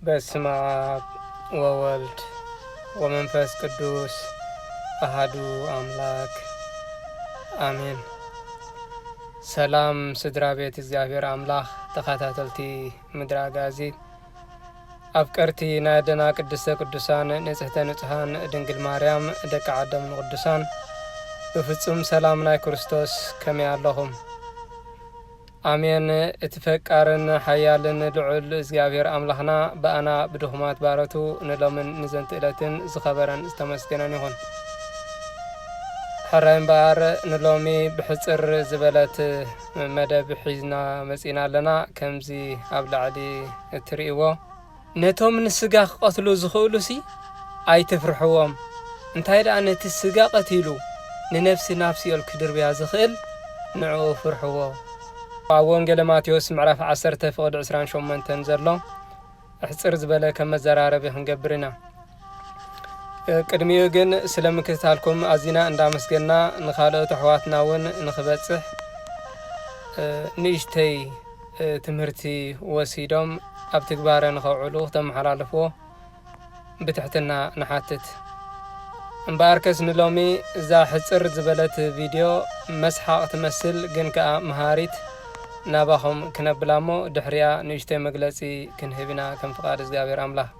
በስመ አብ ወወልድ ወመንፈስ ቅዱስ አሃዱ አምላክ አሜን። ሰላም ስድራ ቤት እግዚኣብሔር አምላኽ፣ ተኸታተልቲ ምድረ ኣጋዚ፣ ኣፍቀርቲ ናይ ኣደና ቅድስተ ቅዱሳን ንጽህተ ንጹሃን ድንግል ማርያም፣ ደቂ ዓዶም ንቅዱሳን፣ ብፍጹም ሰላም ናይ ክርስቶስ ከመይ ኣለኹም? ኣሜን። እቲ ፈቃርን ሓያልን ልዑል እግዚኣብሔር ኣምላኽና ብኣና ብድኹማት ባሮቱ ንሎምን ንዘንትእለትን ዝኸበረን ዝተመስገነን ይኹን። ሕራይ እምበኣር ንሎሚ ብሕጽር ዝበለት መደብ ሒዝና መጺና ኣለና። ከምዚ ኣብ ላዕሊ እትርእይዎ፣ ነቶም ንስጋ ክቐትሉ ዝኽእሉሲ ኣይትፍርሕዎም። እንታይ ደኣ ነቲ ስጋ ቀቲሉ ንነፍሲ ናብ ሲኦል ክድርብያ ዝኽእል ንዕኡ ፍርሕዎ። ኣብ ወንጌለ ማቴዎስ ምዕራፍ ዓሰርተ ፍቕዲ ዕስራን ሸሞንተን ዘሎ ኣሕጽር ዝበለ ከም መዘራረቢ ክንገብር ኢና። ቅድሚኡ ግን ስለ ምክትታልኩም ኣዚና እንዳመስገና ንኻልኦት ኣሕዋትና እውን ንኽበጽሕ ንእሽተይ ትምህርቲ ወሲዶም ኣብ ትግባረ ንኸውዕሉ ክተመሓላልፍዎ ብትሕትና ንሓትት። እምበኣርከስ ንሎሚ እዛ ሕጽር ዝበለት ቪድዮ መስሓቕ ትመስል ግን ከኣ መሃሪት ናባኹም ክነብላ እሞ ድሕሪኣ ንእሽተይ መግለጺ ክንህብ ኢና ከም ፍቓድ እግዚኣብሔር ኣምላኽ።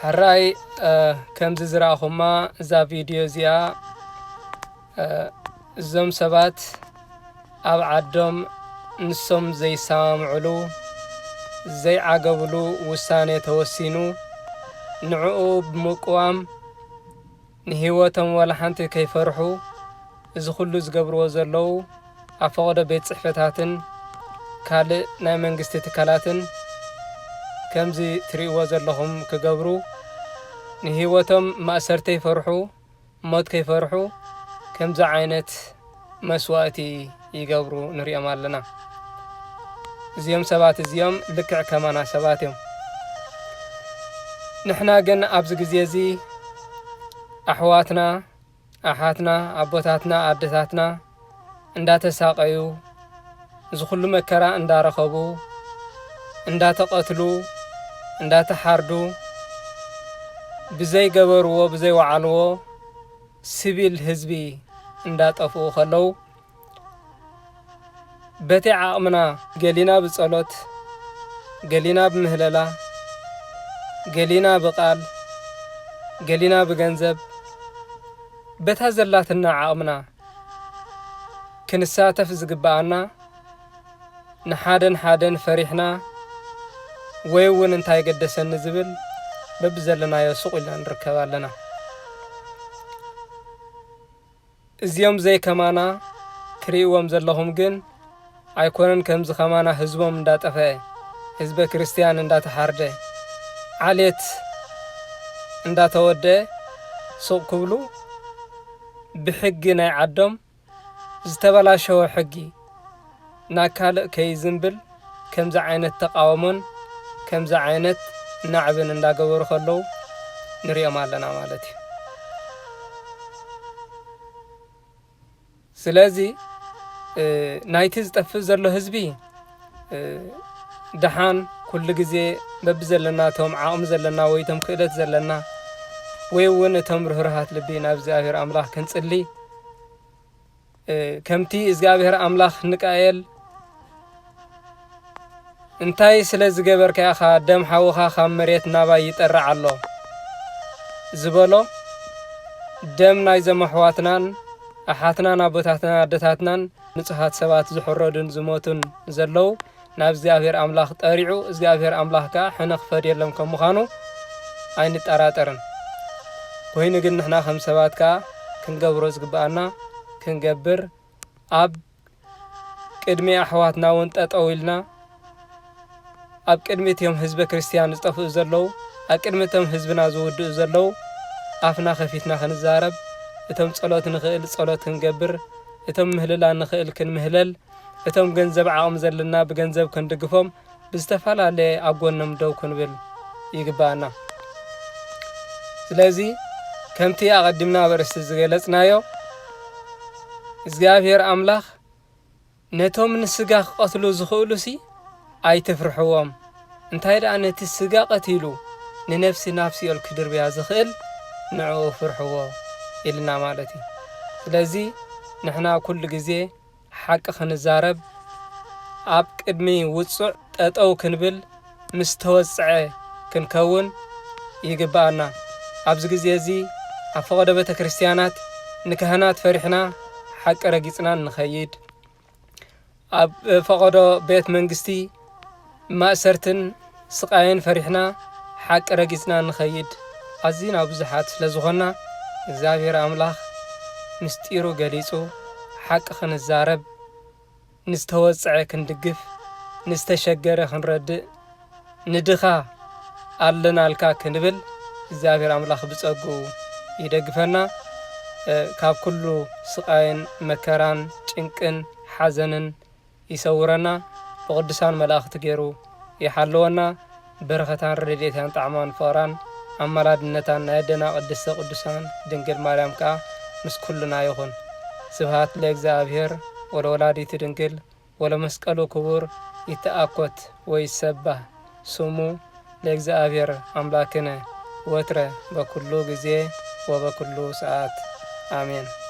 ሕራይ ከምዚ ዝረኣኹማ እዛ ቪድዮ እዚኣ እዞም ሰባት ኣብ ዓዶም ንሶም ዘይሰማምዕሉ ዘይዓገብሉ ውሳኔ ተወሲኑ ንዕኡ ብምቅዋም ንህይወቶም ዋላ ሓንቲ ከይፈርሑ እዚ ኩሉ ዝገብርዎ ዘለዉ ኣብ ፈቐዶ ቤት ጽሕፈታትን ካልእ ናይ መንግስቲ ትካላትን ከምዚ ትርእይዎ ዘለኹም ክገብሩ ንህይወቶም ማእሰርቲ ይፈርሑ። ሞት ከይፈርሑ ከምዚ ዓይነት መስዋእቲ ይገብሩ ንሪኦም ኣለና። እዚኦም ሰባት እዚኦም ልክዕ ከማና ሰባት እዮም። ንሕና ግን ኣብዚ ግዜ እዚ ኣሕዋትና፣ ኣሓትና፣ ኣቦታትና፣ ኣደታትና እንዳተሳቐዩ እዚ ኩሉ መከራ እንዳረኸቡ እንዳተቐትሉ እንዳተሓርዱ ብዘይገበርዎ ብዘይወዓልዎ ሲቪል ህዝቢ እንዳጠፍኡ ከለዉ በቲ ዓቕምና ገሊና ብጸሎት ገሊና ብምህለላ ገሊና ብቓል ገሊና ብገንዘብ በታ ዘላትና ዓቕምና ክንሳተፍ ዝግብኣና ንሓደን ሓደን ፈሪሕና ወይ እውን እንታይ ገደሰኒ ዝብል በብዘለናዮ ሱቕ ኢልና ንርከብ ኣለና። እዚኦም ዘይከማና ትርእይዎም ዘለኹም ግን ኣይኮነን ከምዚ ከማና ህዝቦም እንዳጠፈአ ህዝበ ክርስትያን እንዳተሓርደ ዓሌት እንዳተወደአ ሱቕ ክብሉ ብሕጊ ናይ ዓዶም ዝተበላሸወ ሕጊ ናብ ካልእ ከይዝንብል ከምዚ ዓይነት ተቓውሞን ከምዚ ዓይነት ናዕብን እንዳገበሩ ከለዉ ንሪኦም ኣለና ማለት እዩ። ስለዚ ናይቲ ዝጠፍእ ዘሎ ህዝቢ ደሓን ኩሉ ግዜ በብዘለና እቶም ዓቕሚ ዘለና ወይ እቶም ክእለት ዘለና ወይ እውን እቶም ርህሩሃት ልቢ ናብ እግዚኣብሔር ኣምላኽ ክንጽሊ ከምቲ እግዚኣብሔር ኣምላኽ ንቃኤል እንታይ ስለ ዝገበርካ ኢኻ ደም ሓውኻ ካብ መሬት ናባይ ይጠርዕ ኣሎ ዝበሎ ደም ናይዞም ኣሕዋትናን ኣሓትናን ኣቦታትናን ኣደታትናን ንጹሃት ሰባት ዝሕረዱን ዝሞቱን ዘለዉ ናብ እግዚኣብሔር ኣምላኽ ጠሪዑ እግዚኣብሔር ኣምላኽ ከኣ ሕነ ክፈድየሎም ከም ምዃኑ ኣይንጠራጠርን። ኮይኑ ግን ንሕና ከም ሰባት ከኣ ክንገብሮ ዝግብኣና ክንገብር ኣብ ቅድሚ ኣሕዋትና እውን ጠጠው ኢልና ኣብ ቅድሚ እቲዮም ህዝበ ክርስትያን ዝጠፍኡ ዘለዉ ኣብ ቅድሚ እቶም ህዝብና ዝውድኡ ዘለዉ ኣፍና ከፊትና ክንዛረብ እቶም ጸሎት ንኽእል ጸሎት ክንገብር፣ እቶም ምህልላ ንኽእል ክንምህለል፣ እቶም ገንዘብ ዓቕሚ ዘለና ብገንዘብ ክንድግፎም፣ ብዝተፈላለየ ኣብ ጎኖም ደው ክንብል ይግባኣና። ስለዚ ከምቲ ኣቐዲምና ኣብ ኣርእስቲ ዝገለጽናዮ፣ እግዚኣብሔር ኣምላኽ ነቶም ንስጋ ክቐትሉ ዝኽእሉሲ ኣይትፍርሕዎም፣ እንታይ ደኣ ነቲ ስጋ ቀቲሉ ንነፍሲ ናብ ሲኦል ክድርብያ ዝኽእል ንዕኡ ፍርሕዎ ኢልና ማለት እዩ። ስለዚ ንሕና ኩሉ ግዜ ሓቂ ክንዛረብ፣ ኣብ ቅድሚ ውጹዕ ጠጠው ክንብል፣ ምስ ተወጽዐ ክንከውን ይግባኣና። ኣብዚ ግዜ እዚ ኣብ ፈቐዶ ቤተ ክርስቲያናት ንካህናት ፈሪሕና ሓቂ ረጊጽና ንኸይድ፣ ኣብ ፈቐዶ ቤት መንግስቲ ማእሰርትን ስቓይን ፈሪሕና ሓቂ ረጊጽና ንኸይድ ኣዚና ብዙሓት ስለ ዝኾንና፣ እግዚኣብሔር ኣምላኽ ምስጢሩ ገሊጹ ሓቂ ክንዛረብ፣ ንዝተወጽዐ ክንድግፍ፣ ንዝተሸገረ ክንረድእ፣ ንድኻ ኣለናልካ ክንብል እግዚኣብሔር ኣምላኽ ብጸግኡ ይደግፈና። እ፣ ካብ ኩሉ ስቓይን መከራን ጭንቅን ሓዘንን ይሰውረና። ብቕዱሳን መላእኽቲ ገይሩ ይሓልወና። በረኸታን ረድኤታን ጣዕማን ፍቕራን ኣማላድነታን ናይ ኣደና ቅድስተ ቅዱሳን ድንግል ማርያም ከኣ ምስ ኩልና ይኹን። ስብሃት ለእግዚኣብሔር ወለወላዲቱ ድንግል ወለመስቀሉ ክቡር። ይተኣኮት ወይሰባህ ስሙ ለእግዚኣብሔር ኣምላክነ ወትረ በኩሉ ግዜ ወበኩሉ ሰዓት ኣሜን።